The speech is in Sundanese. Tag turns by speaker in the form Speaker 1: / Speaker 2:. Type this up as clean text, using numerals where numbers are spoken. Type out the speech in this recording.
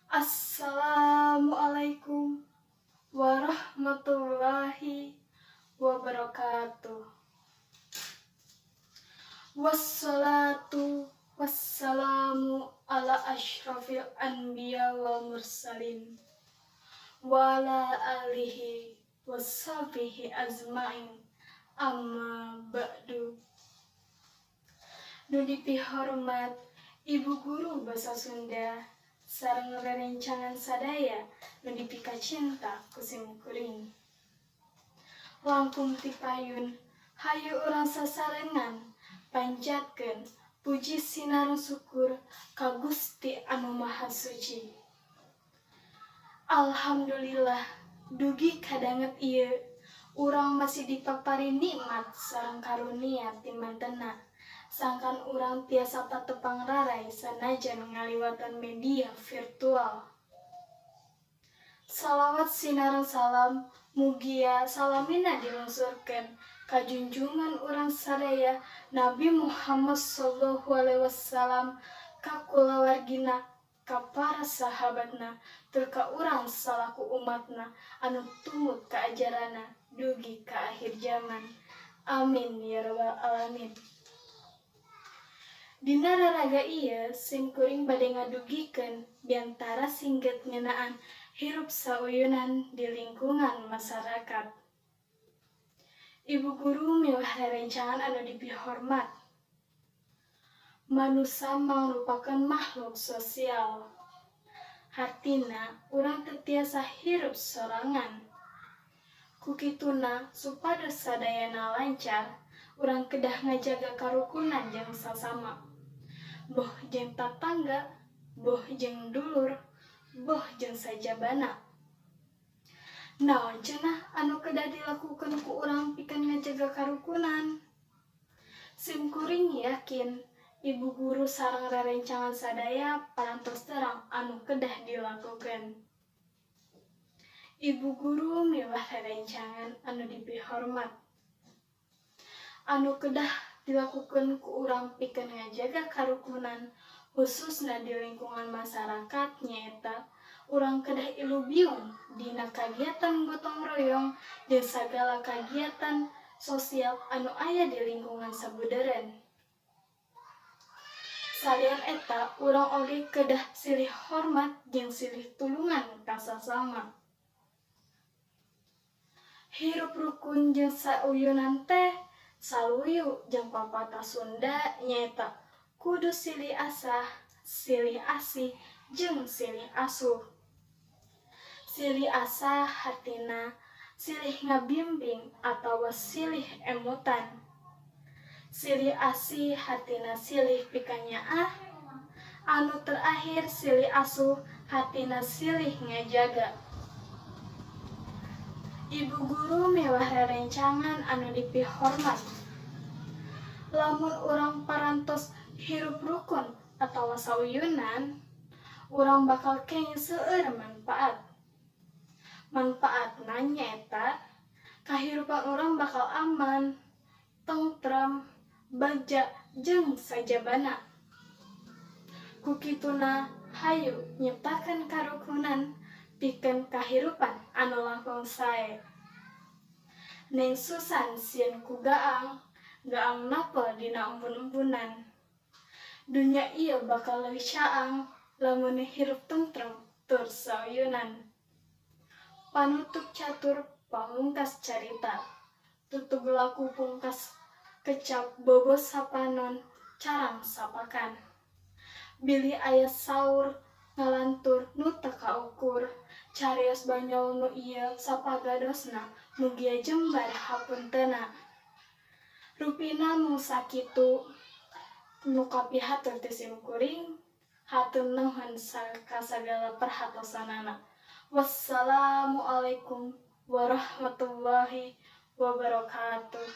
Speaker 1: Assalamualaikum warahmatullahi wabarakatuh. Wassalatu wassalamu ala asyrafil anbiya wal mursalin wa ala alihi wasahbihi ajmain, amma ba'du. Nu dipihormat Ibu Guru Basa Sunda sareng rerencangan sadaya nu dipikacinta ku simkuring. Langkung ti payun, hayu urang sasarengan panjatkeun puji sinareng syukur ka Gusti Anu Maha Suci. Alhamdulillah, dugi ka danget ieu urang masih dipapari nikmat sareng karunia ti mantena sangkan urang tiasa patepang raray sanajan ngaliwatan media virtual. Salawat sinareng salam mugia salamina dilungsurkeun ka junjungan urang sadaya, Nabi Muhammad Shallallahu Alaihi Wasallam, ka kulawargina, ka para sahabatna, tur ka urang salaku umatna anu tumut ka ajaranna dugi ka akhir zaman. Amin ya rabbal alamin. Dina raraga ieu simkuring bade ngadugikeun biantara singget ngeunaan hirup sauyunan di lingkungan masyarakat. Ibu guru miwah rerencangan anu dipihormat. Manusa mangrupakeun makhluk sosial. Hartina urang teu tiasa hirup sorangan. Ku kituna, supados sadayana lancar, urang kedah ngajaga karukunan jeung sasama. Boh jeung tatangga, boh jeung dulur, boh jeung sajabana. Naon cenah anu kedah dilakukeun ku urang pikeun ngajaga karukunan? Simkuring yakin ibu guru sareng rerencangan sadaya parantos terang anu kedah dilakukeun. Ibu guru miwah rerencangan anu dipihormat. Anu kedah dilakukeun ku urang pikeun ngajaga karukunan, khususna di lingkungan masyarakat, nyaeta urang kedah ilubiung dina kagiatan gotong royong jeung sagala kagiatan sosial anu aya di lingkungan sabudeureun. Salian eta, urang oge kedah silih hormat jeung silih tulungan ka sasama. Hirup rukun jeung sauyunan teh saluyu jeung papatah Sunda, nyaeta kudu silih asah, silih asih, jeung silih asuh. Silih asah hartina silih ngabimbing atawa silih emutan. Silih asih hartina silih pikanyaah. Anu terakhir, silih asuh hartina silih ngajaga. Ibu guru miwah rerencangan anu dipihormat. Lamun urang parantos hirup rukun atawa sauyunan, urang bakal kenging seueur manfaat. Manfaatna nyaeta kahirupan urang bakal aman, tentrem, bagja jeung sajabana. Ku kituna, hayu nyiptakeun karukunan pikeun kahirupan anu langkung sae. Neng Susan sieun ku gaang, gaang napel dina embun-embunan. Dunya ieu bakal leuwih caang lamun hirup tentrem tur sauyunan. Panutup catur, pamungkas carita, tutug laku pungkas kecap bobos sapanon carang sapakan. Bilih aya saur ngalantur nu teu kaukur, carios banyol nu ieu sapagadosna, mugia jembar hapuntenna. Rupina mung sakitu nu kapihatur ti simkuring. Hatur nuhun ka sagala perhatosanana. Wassalamualaikum warahmatullahi wabarakatuh.